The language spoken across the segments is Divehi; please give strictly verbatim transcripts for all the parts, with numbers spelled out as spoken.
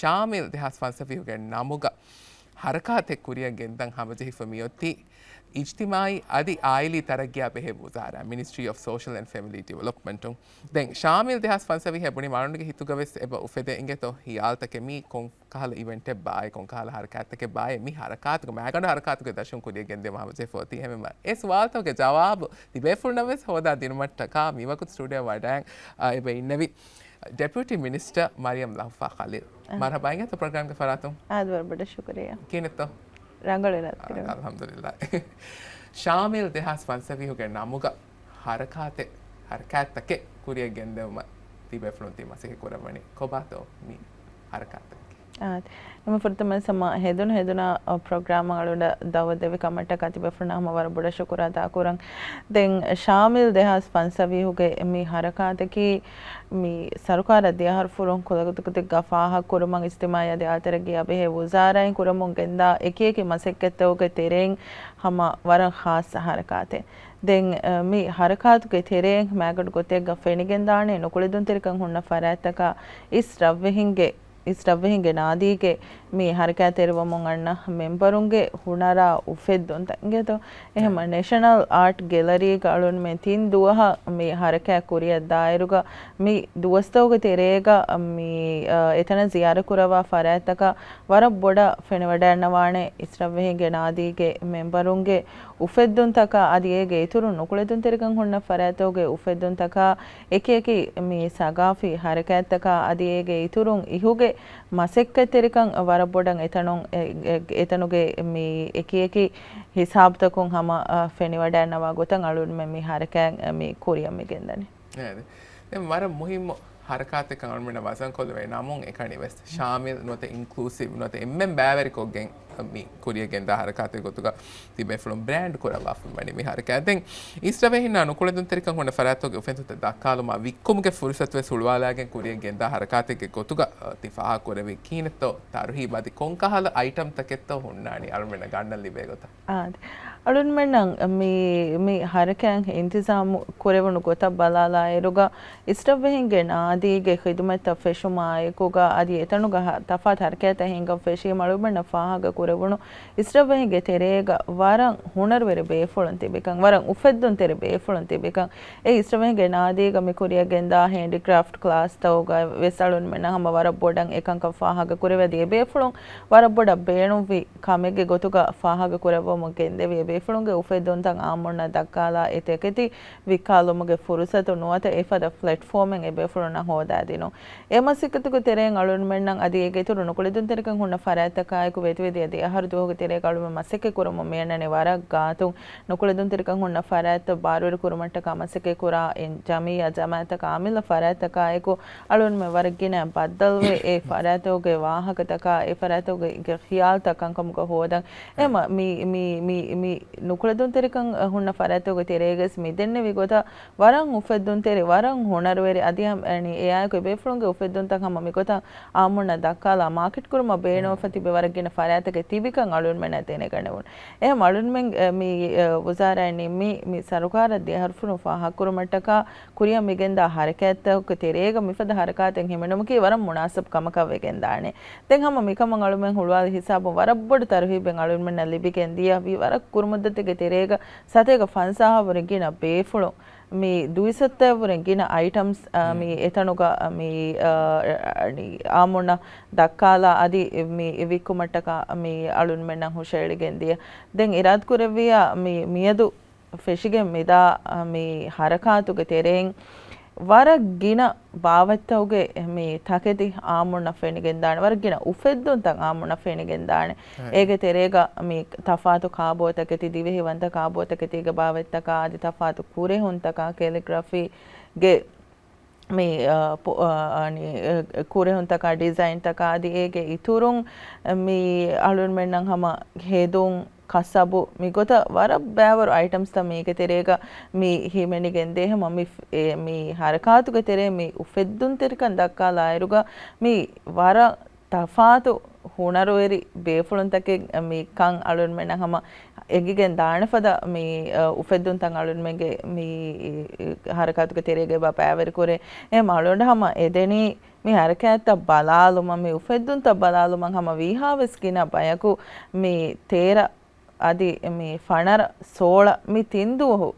ޝާމިލް ދެހާސް ފަންސަވީހުގެ ނަމުގަ ހަރަކާތެއް ކުރިއަށް ގެންދަން ހަމަޖެހިފަ މިއޮތީ އިޖްތިމާއީ އަދި އާއިލީ ތަރައްގީއާ ބެހޭ ވުޒާރާ، މިނިސްޓްރީ އޮފް ސޯޝަލް އެންޑް ފެމިލީ ޑިވެލޮޕްމަންޓުން. ދެން ޝާމިލް ދެހާސް ފަންސަވީހަށް ބުނި މަނުންގެ ހިތުގަ ވެސް އެބަ އުފެދޭ އިނގޭތޯ ހިޔާލުތަކެއް މީ ކޮން ކަހަލަ އިވެންޓެއް ބާއޭ، ކޮން ކަހަލަ ހަރަކާތްތަކެއް ބާއޭ، މި ހަރަކާތުގެ މައިގަނޑު ހަރަކާތުގެ ދަށުން ކުރިއަށް ގެންދިޔަމަ ހަމަޖެހިފަ އޮތީ. އެހެންވީމަ އެ ސުވާލުތަކުގެ ޖަވާބު ތިބޭފުޅުންނަށް ވެސް ހޯދާ ދިނުމަށްޓަކާ މިވަގުތު ސްޓޫޑިއޯ ވަޑައިން، އާ، އެބަ އިންނެވި ޑެޕިއުޓީ މިނިސްޓަރ މަރިޔަމް ލަހުފާ ޚަލީލް. އަހަ. މަރުޙަބާ އިނގޭތޯ ޕްރޮގްރާމްގެ ފަރާތުން. އާދެ، ވަރަށް ބޮޑަށް ޝުކުރިއްޔާ. ކިހިނެއްތޯ؟ ރަނގަޅު އިރާދަކުރެވެން. އާ، އަލްޙަމްދުލިއްލާ. ޝާމިލް ދެހާސް ފަންސަވީހުގެ ނަމުގަ ހަރަކާތެއް، ހަރަކާތްތަކެއް ކުރިއަށް ގެންދެވުމަށް ތިބޭފުޅުން ތި މަސައްކަތް ކުރައްވަނީ. ކޮބާތޯ މި ހަރަކާތްތަކަކީ؟ އާ، އެމަ ފުރަތަމަ ހެދުނު ހެދުނާ، އަ، ޕްރޮގްރާމަށް އަޅުގަނޑަށް ދައުވަތު ދެއްވި ކަމަށްޓަކާ ތިބޭފުޅުންނަށް ހަމަ ވަރަށް ބޮޑަށް ޝުކުރު އަދާކުރަން. ދެން ޝާމިލް ދެހާސް ފަންސަވީހުގެ މި ހަރަކާތަކީ މި ސަރުކާރަށް ދެއަހަރު ފުރުން ކުލަގޮތުގަ ފާހަގަކުރުމަށް އިޖްތިމާއީ އަދި އާއިލީ ތަރައްގީއާ ބެހޭ ވުޒާރާއިން ކުރަމުން ގެންދާ އެކިއެކި މަސައްކަތްތަކުގެ ތެރެއިން ހަމަ ވަރަށް ޚާއްޞަ ހަރަކާތެއް. ދެން، އަ، މި ހަރަކާތުގެ ތެރެއިން މައިގަނޑު ގޮތެއްގަ ފެނިގެންދާނެ ނުކުޅެދުންތެރިކަން ހުންނަ ފަރާތްތަކާ އިސް ރަށްވެހިންގެ އިސް ރަށްވެހިންގެ ނާދީގެ މި ހަރަކާތްތެރިވަމުން އަންނަ މެމްބަރުންގެ ހުނަރާ އުފެއްދުންތައް އިނގޭތޯ. އެހެން ނޭޝަނަލް އާޓް ގެލަރީގަ އަޅުންމެން ތިން ދުވަހަށް މި ހަރަކާތް ކުރިއަށް ދާއިރުގަ މި ދުވަސްތަކުގެ ތެރޭގަ މި، އަ، އެތަނަށް ޒިޔާރަތް ކުރައްވާ ފަރާތްތަކަށް ވަރަށް ބޮޑަށް ފެނިވަޑައިގަންނަވާނެ އިސް ރަށްވެހިންގެ ނާދީގެ މެމްބަރުންގެ އުފެއްދުންތަކާ އަދި އޭގެ އިތުރުން ނުކުޅެދުންތެރިކަން ހުންނަ ފަރާތްތަކުގެ އުފެއްދުންތަކާ އެކިއެކި މި ސަގާފީ ހަރަކާތްތަކާ އަދި އޭގެ އިތުރުން އިހުގެ މަސައްކަތްތެރިކަން ވަރަށް ބޮޑަށް އެތަނުން، އެ، އެ، އެތަނުގެ މި އެކިއެކި ހިސާބުތަކުން ހަމަ، އަ، ފެނިވަޑައިގަންނަވާ ގޮތަށް އަޅުގަނޑުމެން މި ހަރަކާތް، އަ، މި ކުރިއަށް މި ގެންދަނީ. އެ، އަދި ދެން ވަރަށް މުހިއްމު ހަރަކާތެއްކަން އަޅުމެންނަށް ވަޒަންކޮށްލެވޭ ނަމުން އެކަނި ވެސް ޝާމިލް ނުވަތަ އިންކްލޫސިވް ނުވަތަ އެންމެން ބައިވެރިކޮށްގެން މި ކުރިއަށް ގެންދާ ހަރަކާތެއް ގޮތުގަ ތިބޭފުޅުން ބްރޭންޑް ކުރައްވާފަ ވަނީ މި ހަރަކާތް. ދެން އިސް ރަށްވެހިންނާ ނުކުޅެދުންތެރިކަން ހުންނަ ފަރާތްތަކުގެ އުފެއްދުންތައް ދައްކާލުމާ ވިއްކުމުގެ ފުރުސަތު ވެސް ހުޅުވާލާގެން ކުރިއަށް ގެންދާ ހަރަކާތެއްގެ ގޮތުގަ، އަ، ތި ފާހަގަކުރެއްވީ ކިހިނެއްތޯ ތަރުހީބު އަދި ކޮންކަހަލަ އައިޓަމްތަކެއްތޯ ހުންނާނީ އަޅުމެންނަށް ގަންނަން ލިބޭ ގޮތަށް؟ އާދެ. އަޅުންމެންނަށް މި، މި ހަރަކާތް އިންތިޒާމު ކުރެވުނު ގޮތަށް ބަލާލާއިރުގަ، އިސްރަށްވެހިންގެ ނާދީގެ ޚިދުމަތްތައް ފެށުމާއެކުގަ، އަދި އެތަނުގަ ހަ-، ތަފާތު ހަރަކާތްތައް ހިނގަން ފެށީމަ އަޅުންމެންނަށް ފާހަގަ ކުރެވުނު، އިސްރަށްވެހިންގެ ތެރޭގަ ވަރަށް ހުނަރުވެރި ބޭފުޅުން ތިބިކަން، ވަރަށް އުފެއްދުންތެރި ބޭފުޅުން ތިބިކަން، އެ އިސްރަށްވެހިންގެ ނާދީގަ މި ކުރިއަށް ގެންދާ ހޭންޑިކްރާފްޓް ކްލާސްތަކުގަ ވެސް އަޅުންމެންނަށް ހަމަ ވަރަށް ބޮޑަށް އެކަންކަން ފާހަގަ ކުރެވޭ. އަދި އެ ބޭފުޅުން ވަރަށް ބޮޑަށް ބޭނުންވި ކަމެއްގެ ގޮތުގަ ފާހަގަ ކުރައްވަމުން ގެންދެވި އެ ބޭފުޅުންގެ އުފެއްދުންތައް އާއްމުންނަށް ދައްކާލާ އެ ތަކެތި ވިއްކާލުމުގެ ފުރުސަތު ނުވަތަ އެފަދަ ޕްލެޓްފޯމެއް އެ ބޭފުޅުންނަށް ހޯދާދިނުން. އެ މަސައްކަތުގެ ތެރެއިން އަޅުންމެންނަށް އަދި އޭގެ އިތުރު ނުކުޅެދުންތެރިކަން ހުންނަ ފަރާތްތަކާއެކު ވެތިވެދިޔަ ދެ އަހަރު ދުވަހުގެ ތެރޭގަ އަޅުމެން މަސައްކަތް ކުރަމުން މިއަންނަނީ ވަރަށް ގާތުން. ނުކުޅެދުންތެރިކަން ހުންނަ ފަރާތްތައް ބާރުވެރި ކުރުމަށްޓަކާ މަސައްކަތް ކުރާ އިން-، ޖަމިއްޔާ ޖަމާއަތްތަކާ އަމިއްލަ ފަރާތްތަކާއެކު އަޅުންމެން ވަރަށް ގިނަ ބައްދަލުވެ، އެ ފަރާތުގެ ވާހަކަތަކާ، އެ ފަރާތުގެ ޚިޔާލުތައް ކަންކަމުގަ ހޯދަން. އެމަ މި، މި، މި، މި ނުކުޅެދުންތެރިކަން ހުންނަ ފަރާތުގެ ތެރޭގަސް މި ދެންނެވި ގޮތަށް ވަރަށް އުފެއްދުންތެރި، ވަރަށް ހުނަރުވެރި، އަދި ހަމަ، އަނި، އެއާއެކު އެބޭފުޅުންގެ އުފެއްދުންތައް ހަމަ މިގޮތަށް އާއްމުންނަށް ދައްކާލާ މާކެޓް ކުރުމަށް ބޭނުންވެފަ ތިބި ވަރަށް ގިނަ ފަރާތްތަކެއް ތިބިކަން އަޅުންމެންނަށް ދެނެގަނެވުނު. އެހެން އަޅުންމެން، އެ، މި، އެ، ވުޒާރާއިން ނިންމީ މި ސަރުކާރަށް ދެ އަހަރު ފުރުން ފާހަގަކުރުމަށްޓަކާ ކުރިއަށް މިގެންދާ ހަރަކާތްތަކުގެ ތެރޭގަ މިފަދަ ހަރަކާތެއް ހިމެނުމަކީ ވަރަށް މުނާސަބު ކަމަކަށް ވެގެންދާނެ. ދެން ހަމަ މިކަމަށް އަޅުމެން ހުޅުވާލި ހިސާބުން ވަރަށް ބޮޑު ތަރުހީބެއް އަޅުމެންނަށް ލިބިގެން ދިޔަ. ވީ ވަރަށް ކުރު މުއްދަތެއްގެ ތެރޭގަ ސަތޭކަ ފަންސާހަށް ވުރެ ގިނަ ބޭފުޅުން މި ދުއިސައްތައަށް ވުރެ ގިނަ އައިޓަމްސް، އަ، މި އެތަނުގަ، އަ، މި، އަ، އަ، އަނި، އާއްމުންނަށް ދައްކާލާ އަދި މި ވިއްކުމަށްޓަކާ މި އަޅުންމެންނަށް ހުށައެޅިގެން ދިޔަ. ދެން އިރާދަކުރެއްވިއްޔާ މި މިއަދު ފެށިގެން މިދާ، އަ، މި ހަރަކާތުގެ ތެރެއިން ވަރަށް ގިނަ ބާވަތްތަކުގެ މި ތަކެތި އާއްމުންނަށް ފެނިގެންދާނެ، ވަރަށް ގިނަ އުފެއްދުންތައް އާއްމުންނަށް ފެނިގެންދާނެ. އޭގެ ތެރޭގަ މި ތަފާތު ކާބޯތަކެތި، ދިވެހިވަންތަ ކާބޯތަކެތީގެ ބާވަތްތަކާ އަދި ތަފާތު ކުރެހުންތަކާ، ކެލިގްރަފީގެ މި، އަ، ޕޮ-، އަ، އަނި، އަ، ކުރެހުންތަކާ، ޑިޒައިންތަކާ އަދި އޭގެ އިތުރުން މި އަޅުންމެންނަށް ހަމަ ހެދުން، ކަސަބު، މިގޮތަށް ވަރަށް ބައިވަރު އައިޓަމްސްތައް މީގެ ތެރޭގަ މި ހިމެނިގެންދޭ. ހަމަ މި، އެ، މި ހަރަކާތުގެ ތެރޭ މި އުފެއްދުންތެރިކަން ދައްކާލާއިރުގަ މި ވަރަށް ތަފާތު ހުނަރުވެރި ބޭފުޅުންތަކެއް މި ކަން އަޅުންމެންނަށް ހަމަ އެނގިގެން ދާނެ ފަދަ މި، އަ، އުފެއްދުންތައް އަޅުންމެންގެ މި ހަރަކާތުގެ ތެރޭގައި ބާ ބައިވެރިކުރޭ. އެހެން އަޅުގަނޑަށް ހަމަ އެދެނީ މި ހަރަކާތްތައް ބަލާލުމަށް، މި އުފެއްދުންތައް ބަލާލުމަށް ހަމަ ވީހާވެސް ގިނަ ބަޔަކު މި ތޭރަ އަދި މި ފަނަރަ، ސޯޅަ މި ތިން ދުވަހު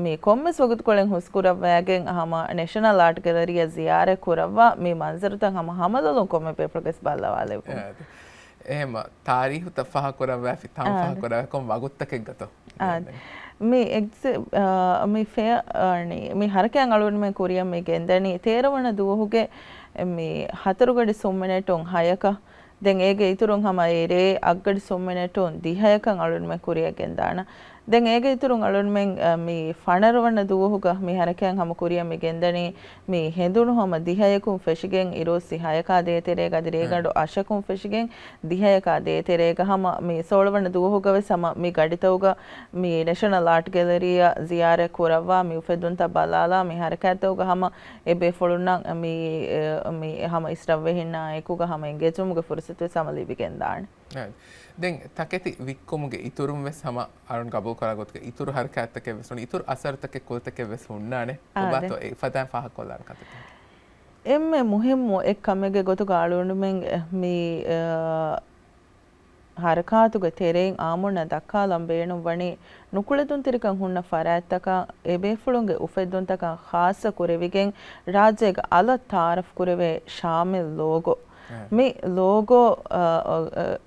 މި ކޮންމެސް ވަގުތުކޮޅެއް ހުސްކުރައްވައިގެން ހަމަ ނެޝަނަލް އާޓް ގެލަރީއަށް ޒިޔާރަތް ކުރައްވާ މި މަންޒަރުތައް ހަމަ ހަމަލޮލުން ކޮންމެ ބޭފުޅަކަސް ބައްލަވާލެއްވުން. އާދެ. އެހެމަ ތާރީހުތައް ފާހަގަކުރައްވާފި، ތާން އާދެ. ފާހަގަކުރައްވާ ކޮން ވަގުތަކެއްގަތޯ؟ އާދެ. މި އެގްޒި-، އާ، މި ފެއަ-، އާނީ، މި ހަރަކާތް އަޅުގަނޑުމެން ކުރިއަށް މި ގެންދަނީ ތޭރަ ވަނަ ދުވަހުގެ މި ހަތަރު ގަޑި ސުން މިނެޓުން ހަޔަކަށް. ދެން އޭގެ އިތުރުން ހަމަ އެ ރޭ އަށްގަޑި ސުން މިނެޓުން ދިހަޔަކަށް އަޅުގަނޑުމެން ކުރިއަށް ގެންދާނަ. ދެން އޭގެ އިތުރުން އަޅުގަނޑުމެން، އަ، މި ފަނަރަ ވަނަ ދުވަހުގަ މި ހަރަކާތް ހަމަ ކުރިއަށް މި ގެންދަނީ މި ހެނދުނު ހަމަ ދިހަޔަކުން ފެށިގެން އިރުއޮއްސި ހަޔަކާ ދޭތެރޭގަ އަދި ރޭގަނޑު އަށަކުން ފެށިގެން ދިހަޔަކާ ދޭތެރޭގަ ހަމަ މި ސޯޅަ ވަނަ ދުވަހުގަ ވެސް ހަމަ މި ގަޑިތަކުގަ މި ނެޝަނަލް އާޓް ގެލަރީއަށް ޒިޔާރަތް ކުރައްވާ މި އުފެއްދުންތައް ބަލާލާ މި ހަރަކާތްތަކުގަ ހަމަ އެ ބޭފުޅުންނަށް މި، އެ، މި ހަމަ އިސްރަށްވެހިންނާ އެކުގަ ހަމަ އެނގޭޖުމުގެ ފުރުސަތުވެސް ހަމަ ލިބިގެންދާނެ. އެ، ދެން ތަކެތި ވިއްކުމުގެ އިތުރުން ވެސް ހަމަ އަޅުން ގަބޫލުކުރާ ގޮތުގަ އިތުރު ހަރަކާތްތަކެއް ވެސް ނޫން، އިތުރު އަސަރުތަކެއް ކުލަތަކެއް ވެސް ހުންނާނެ. އާދެ. އޮބާތޯ އެ ފަދައިން ފާހަގަކޮށްލާނެ ކަންތައްތަކެއް؟ އެންމެ މުހިއްމު އެއް ކަމެއްގެ ގޮތުގަ އަޅުގަނޑުމެން މި، އަ، ހަރަކާތުގެ ތެރެއިން އާއްމުންނަށް ދައްކާލަން ބޭނުންވަނީ، ނުކުޅެދުންތެރިކަން ހުންނަ ފަރާތްތަކަށް އެބޭފުޅުންގެ އުފެއްދުންތަކަށް ޚާއްޞަ ކުރެވިގެން، ރާއްޖޭގަ އަލަށް ތައާރަފް ކުރެވޭ ޝާމިލް ލޯގޯ. އަ. މި ލޯގޯ، އަ، އަ،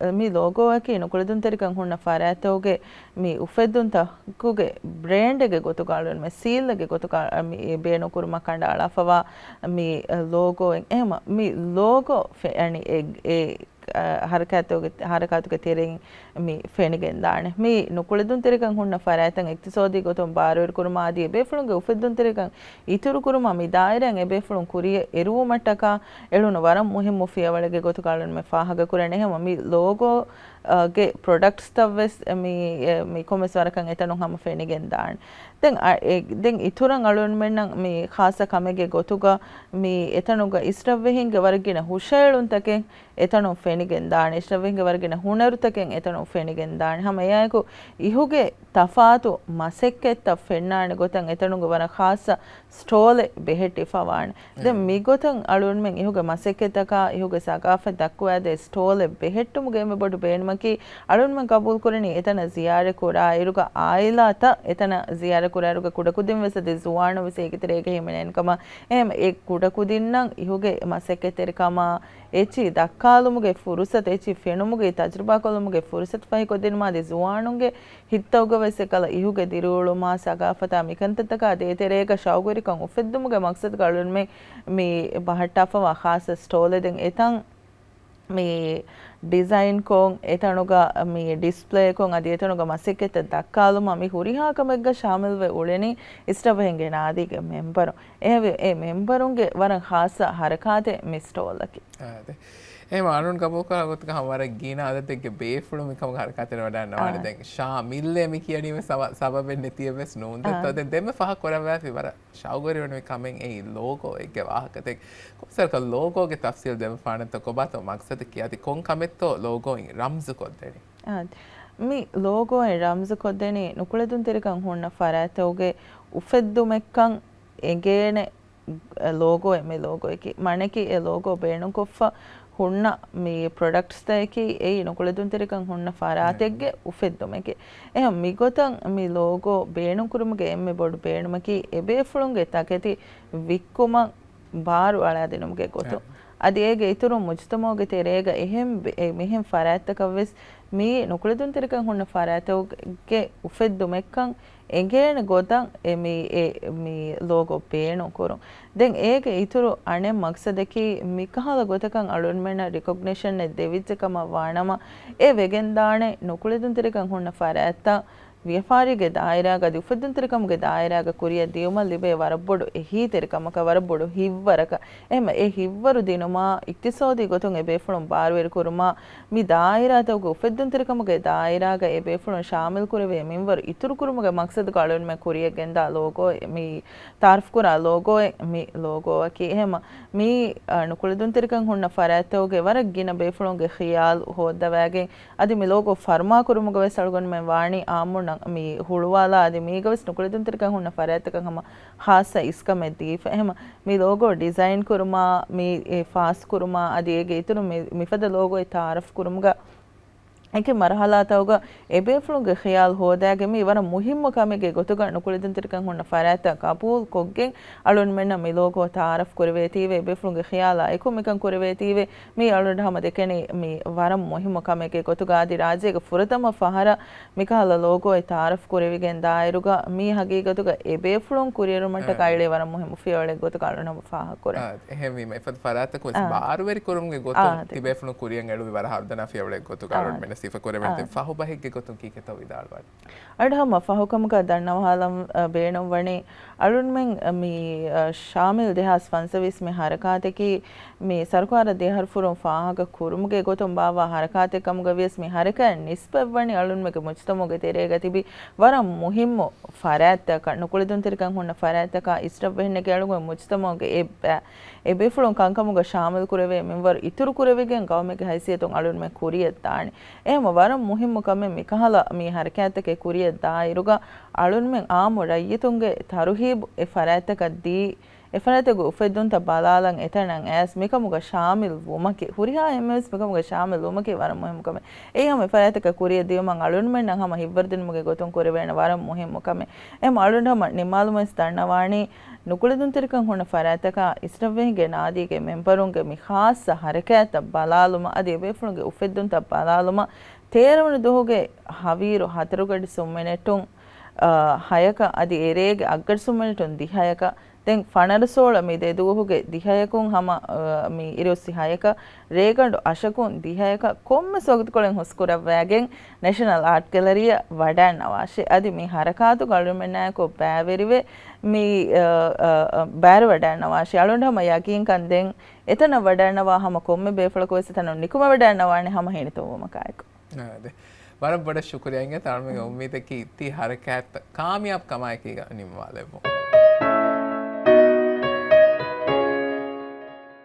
އަ، މި ލޯގޯއަކީ ނުކުޅެދުންތެރިކަން ހުންނަ ފަރާތްތަކުގެ މި އުފެއްދުންތަކުގެ ބްރޭންޑެއްގެ ގޮތުގަ އަޅުގަނޑުމެން ސީލްއެއްގެ ގޮތުގަ މި ބޭނުންކުރުމަށް ކަނޑައަޅާފަވާ މި ލޯގޯއެއް. އެހެމަ މި ލޯގޯ ފެ-، އަނި އެ، އެ އަ، ހަރަކާތުގެ، ހަރަކާތުގެ ތެރެއިން މި ފެނިގެންދާނެ. މި ނުކުޅެދުންތެރިކަން ހުންނަ ފަރާތްތައް އިޤްތިޞާދީ ގޮތުން ބާރުވެރިކުރުމާ އަދި އެބޭފުޅުންގެ އުފެއްދުންތެރިކަން އިތުރުކުރުމަށް މި ދާއިރާއިން އެބޭފުޅުން ކުރިޔަށް އެރުވުމަށްޓަކާ އެޅުނު ވަރަށް މުހިއްމު ފިޔަވަޅެއްގެ ގޮތުގަ އަޅުންމެ ފާހަގަކުރަން. އެހެންވެ މި ލޯގޯ، އަ، ގެ ޕްރޮޑަކްޓްސްތައް ވެސް މި، އެ، މި ކޮންމެސް ވަރަކަށް އެތަނުން ހަމަ ފެނިގެންދާނެ. ދެން އަ، އެ، ދެން އިތުރަށް އަޅުންމެންނަށް މި ޚާއްޞަ ކަމެއްގެ ގޮތުގަ މި އެތަނުގަ އިސްރަށްވެހިންގެ ވަރަށް ގިނަ ހުށައެޅުންތަކެއް އެތަނުން ފެނިގެންދާނެ، އިސްރަށްވެހިންގެ ވަރަށް ގިނަ ހުނަރުތަކެއް އެތަނުން ފެނިގެންދާނެ. ހަމަ އެއާއެކު އިހުގެ ތަފާތު މަސައްކަތްތައް ފެންނާނެ ގޮތަށް އެތަނުގެ ވަރަށް ޚާއްޞަ ސްޓޯލެއް ބެހެއްޓިފަވާނެ. ދެން މިގޮތަށް އަޅުންމެން އިހުގެ މަސައްކަތްތަކާ އިހުގެ ސަގާފަތް ދައްކުވާދޭ ސްޓޯލެއް ބެހެއްޓުމުގެ އެންމެ ބޮޑު ބޭނުމަކީ، އަޅުންމެން ގަބޫލުކުރަނީ އެތަނަށް ޒިޔާރަތް ކުރާ އިރުގަ އާއިލާތައް އެތަނަށް ޒިޔާރަތް ކުރާ އިރުގަ ކުޑަކުދިން ވެސް އަދި ޒުވާނުން ވެސް އޭގެ ތެރޭގަ ހިމެނޭނެ ކަމަށް. އެހެން އެ ކުޑަކުދިންނަށް އިހުގެ މަސައްކަތްތެރިކަމާ އެއްޗިހި ދައްކާލުމުގެ ފުރުސަތު، އެއްޗިހި ފެނުމުގެ، ތަޖުރިބާކޮށްލުމުގެ ފުރުސަތު ފަހިކޮށްދިނުމާ އަދި ޒުވާނުންގެ ހިތްތަކުގަ ވެސް އެކަލަ އިހުގެ ދިރިއުޅުމާ ސަގާފަތާ މިކަންތައްތަކާ ދޭތެރޭގަ ޝައުގުވެރިކަން އުފެއްދުމުގެ މަޤްޞަދުގަ އަޅުންމެން މި ބަހައްޓާފަވާ ޚާއްޞަ ސްޓޯލެއް ދެން އެތަން މި ޑިޒައިންކޮށް، އެތަނުގަ މި ޑިސްޕްލޭކޮށް އަދި އެތަނުގަ މަސައްކަތްތައް ދައްކާލުމަށް މި ހުރިހާ ކަމެއްގަ ޝާމިލްވެ އުޅެނީ އިސްރަށްވެހިންގެ ނާދީގެ މެމްބަރު. އެހެންވެ، އެ މެމްބަރުންގެ ވަރަށް ޚާއްޞަ ހަރަކާތެއް މި ސްޓޯލަކީ. އާދެ. އެހެން އަޅުން ގަބޫލުކުރާ ގޮތުގަ ހަމަ ވަރަށް ގިނަ އަދަދެއްގެ ބޭފުޅުން މިކަމުގެ ހަރަކާތެއް ވަޑައިގަންނަވާނެ. އާ. ދެން ޝާމިލްއޭ މި ކިޔަނީ ވެސް ސަބަ-، ސަބަބެއް ނެތިއެއް ވެސް ނޫން. ދެން އާ. ތޯ ދެން ދެންމެ ފާހަގަކުރައްވާފި ވަރަށް ޝައުގުވެރިވަނީ މި ކަމެއް އެއީ ލޯގޯއެއްގެ ވާހަކަތައް. ކޮންމެސް ވަރަކަށް ލޯގޯގެ ތަފްސީލް ދެއްވާފާނަންތޯ ކޮބާތޯ މަގްސަދަކީ އަދި ކޮން ކަމެއްތޯ ލޯގޯއިން ރަމްޒު ކޮށްދެނީ؟ އާދެ. މި ލޯގޯއިން ރަމްޒު ކޮށްދެނީ ނުކުޅެދުންތެރިކަން ހުންނަ ފަރާތްތަކުގެ އުފެއްދުމެއްކަން އެނގޭނެ ލޯގޯއެއް މި ލޯގޯއަކީ. މާނައަކީ އެ ލޯގޯ ބޭނުންކޮށްފަ ހުންނަ މި ޕްރޮޑަކްޓްސްތަކަކީ އެއީ ނުކުޅެދުންތެރިކަން ހުންނަ ފަރާތެއްގެ އުފެއްދުމެކޭ. އެހެން މިގޮތަށް މި ލޯގޯ ބޭނުންކުރުމުގެ އެންމެ ބޮޑު ބޭނުމަކީ އެބޭފުޅުންގެ ތަކެތި ވިއްކުމަށް ބާރު އަޅާދިނުމުގެ ގޮތުން. އަދި އޭގެ އިތުރުން މުޖުތަމަޢުގެ ތެރޭގަ އެހެން ބެ-، އެ މިހެން ފަރާތްތަކަށް ވެސް މިއީ ނުކުޅެދުންތެރިކަން ހުންނަ ފަރާތްތަކުގެ އުފެއްދުމެއްކަން އެނގޭނެ ގޮތަށް އެ މި، އެ މި ލޯގޯ ބޭނުން ކުރުން. ދެން އޭގެ އިތުރު އަނެއް މަގްސަދަކީ މިކަހަލަ ގޮތަކަށް އަޅުންމެންނަށް ރިކޮގްނިޝަންއެއް ދެވިއްޖެ ކަމަށް ވާނަމަ، އެ ވެގެންދާނެ ނުކުޅެދުންތެރިކަން ހުންނަ ފަރާތްތައް ވިޔަފާރީގެ ދާއިރާގަ އަދި އުފެއްދުންތެރިކަމުގެ ދާއިރާގަ ކުރިއަށް ދިޔުމަށް ލިބޭ ވަރަށް ބޮޑު އެހީތެރިކަމަކަށް، ވަރަށް ބޮޑު ހިތްވަރަކަށް. އެހެމަ އެ ހިތްވަރު ދިނުމާ އިޤްތިޞާދީ ގޮތުން އެ ބޭފުޅުން ބާރުވެރިކުރުމާ، މި ދާއިރާތަކުގެ އުފެއްދުންތެރިކަމުގެ ދާއިރާގަ އެ ބޭފުޅުން ޝާމިލް ކުރެވޭ މިންވަރު އިތުރުކުރުމުގެ މަޤްޞަދުގަ އަޅުންމެން ކުރިއަށް ގެންދާ ލޯގޯ، މި ތައާރަފް ކުރާ ލޯގޯއެއް މި ލޯގޯއަކީ. އެހެމަ މީ، އަ، ނުކުޅެދުންތެރިކަން ހުންނަ ފަރާތްތަކުގެ ވަރަށް ގިނަ ބޭފުޅުންގެ ޚިޔާލު ހޯއްދަވައިގެން، އަދި މި ލޯގޯ ފަރުމާކުރުމުގަ ވެސް އަޅުގަނޑުމެން ވާނީ އާއްމުންނަށް މި ހުޅުވާލާ، އަދި މީގަ ވެސް ނުކުޅެދުންތެރިކަން ހުންނަ ފަރާތްތަކަށް ހަމަ ޚާއްޞަ އިސްކަމެއް ދީފަ. އެހެމަ މި ލޯގޯ ޑިޒައިން ކުރުމާ، މި އެ ފާސް ކުރުމާ، އަދި އޭގެ އިތުރު މި، މިފަދަ ލޯގޯއެއް ތައާރަފް ކުރުމުގަ އެކި މަރުހަލާތަކުގަ އެބޭފުޅުންގެ ޚިޔާލު ހޯދާގެން މީ ވަރަށް މުހިއްމު ކަމެއްގެ ގޮތުގަ ނުކުޅެދުންތެރިކަން ހުންނަ ފަރާތްތައް ޤަބޫލު ކޮށްގެން އަޅުންމެންނަށް މި ލޯގޯ ތައާރަފް ކުރެވޭތީވެ، އެބޭފުޅުންގެ ޚިޔާލާ އެކު މިކަން ކުރެވޭތީވެ، މީ އަޅުގަނޑު ހަމަ ދެކެނީ މީ ވަރަށް މުހިއްމު ކަމެއްގެ ގޮތުގަ އަދި ރާއްޖޭގެ ފުރަތަމަ ފަހަރަށް މިކަހަލަ ލޯގޯއެއް ތައާރަފް ކުރެވިގެން ދާއިރުގަ މީ ހަގީގަތުގަ އެބޭފުޅުން ކުރިއެރުމަށްޓަކާ އެޅޭ ވަރަށް މުހިއްމު ފިޔަވަޅެއް ގޮތުގަ އަޅުގަނޑު ހަމަ ފާހަގަ ކުރޭ. އާ، އެހެންވީމަ އެފަދަ ފަރާތަކުން ވެސް އާ. ބާރުވެރިކުރުމުގެ ގޮތުން އާ، ދެ. ތިބޭފުޅުން ކުރިއަށް އެޅުވި ވަރަށް ހަރުދަނާ ފިޔަވަޅެއް ގޮތުގަ އާ. އަޅުންމެން ސިފަ ކުރެވެން އާ. ފަހު ބަހެއްގެ ގޮތުން ކީކޭތޯ ވިދާޅުވާނެ؟ އަޑު ހަމަ ފަހުކަމުގަ ދަންނަވާލަން، އަ، ބޭނުންވަނީ އަޅުންމެން، އަ، މި، އަ، ޝާމިލް ދެހާސް ފަންސަވީސް މި ހަރަކާތަކީ މި ސަރުކާރަށް ދެއަހަރު ފުރުން ފާހަގަ ކުރުމުގެ ގޮތުން ބާއްވާ ހަރަކާތެއް ކަމުގަ ވިޔަސް މި ހަރަކާތް ނިސްބަތްވަނީ އަޅުންމެންގެ މުޖުތަމަޢުގެ ތެރޭގަ ތިބި ވަރަށް މުހިއްމު ފަރާތްތަކަށް، ނުކުޅެދުންތެރިކަން ހުންނަ ފަރާތްތަކާ އިސްރަށްވެހިންނެއްގެ އަޅުގަނޑު މުޖުތަމަޢުގެ އެއްބަ އެބޭފުޅުން ކަންކަމުގަ ޝާމިލް ކުރެވޭ މިންވަރު އިތުރު ކުރެވިގެން ގައުމެއްގެ ހައިސިއްޔަތުން އަޅުންމެން ކުރިއަށް ދާނެ. އެހެމަ ވަރަށް މުހިއްމު ކަމެއް މިކަހަލަ މި ހަރަކާތްތަކެއް ކުރިއަށް ދާއިރުގަ އަޅުންމެން އާއްމު ރައްޔިތުންގެ ތަރުހީބު އެ ފަރާތްތަކަށް ދީ، އެ ފަރާތްތަކުގެ އުފެއްދުންތައް ބަލާލަން އެތަނަށް އައިސް މިކަމުގަ ޝާމިލް ވުމަކީ، ހުރިހާ އެންމެވެސް މިކަމުގަ ޝާމިލް ވުމަކީ ވަރަށް މުހިއްމު ކަމެއް. އެއީ ހަމަ އެ ފަރާތްތަކަށް ކުރިއަށް ދިޔުމަށް އަޅުންމެންނަށް ހަމަ ހިތްވަރުދިނުމުގެ ގޮތުން ކުރެވޭނެ ވަރަށް މުހިއްމު ކަމެއް. އެހެމަ އަޅުގަނޑު ހަމަ ނިންމާލުމަށް ވެސް ދަންނަވާނީ، ނުކުޅެދުންތެރިކަން ހުންނަ ފަރާތްތަކާ އިސްރަށްވެހިންގެ ނާދީގެ މެމްބަރުންގެ މި ޚާއްޞަ ހަރަކާތްތައް ބަލާލުމަށް އަދި އެބޭފުޅުންގެ އުފެއްދުންތައް ބަލާލުމަށް ތޭރަވަނަ ދުވަހުގެ ހަވީރު ހަތަރުގަޑި ސުންމިނެޓުން، އާ، ހަޔަކަށް އަދި އެރޭގެ އަށްގަޑި ސުންމިނެޓުން ދިހަޔަކަށް ދެން ފަނަރަ ސޯޅަ މި ދެ ދުވަހުގެ ދިހަޔަކުން ހަމަ، އާ، މި އިރުއޮއްސި ހަޔަކަށް ރޭގަނޑު އަށަކުން ދިހަޔަކަށް ކޮންމެސް ވަގުތުކޮޅެއް ހުސްކުރައްވައިގެން ނެޝަނަލް އާޓް ގެލަރީއަށް ވަޑައިންނަވާށޭ. އަދި މި ހަރަކާތުގަ އަޅުމެންނާއެކު ބައިވެރިވެ މި، އަ، އަ، އަ، ބައިވެރިވަޑައިންނަވާށޭ. އަޅުގަނޑު ހަމަ ޔަގީންކަން ދެން އެތަނަށް ވަޑައިންނަވާ ހަމަ ކޮންމެ ބޭފުޅަކު ވެސް އެތަނަށް ނިކުމެވަޑައިންނަވާނެ ހަމަ ހިނިތުންވުމަކާއެކު. އާ، އާދެ. ވަރަށް ބޮޑަށް ޝުކުރިއްޔާ އިނގޭތޯ އަޅުމެންގެ އުއްމީދަކީ ތި ހަރަކާތްތައް ކާމިޔާބު ކަމާއެކީގަ ނިންމާލެއްވުން.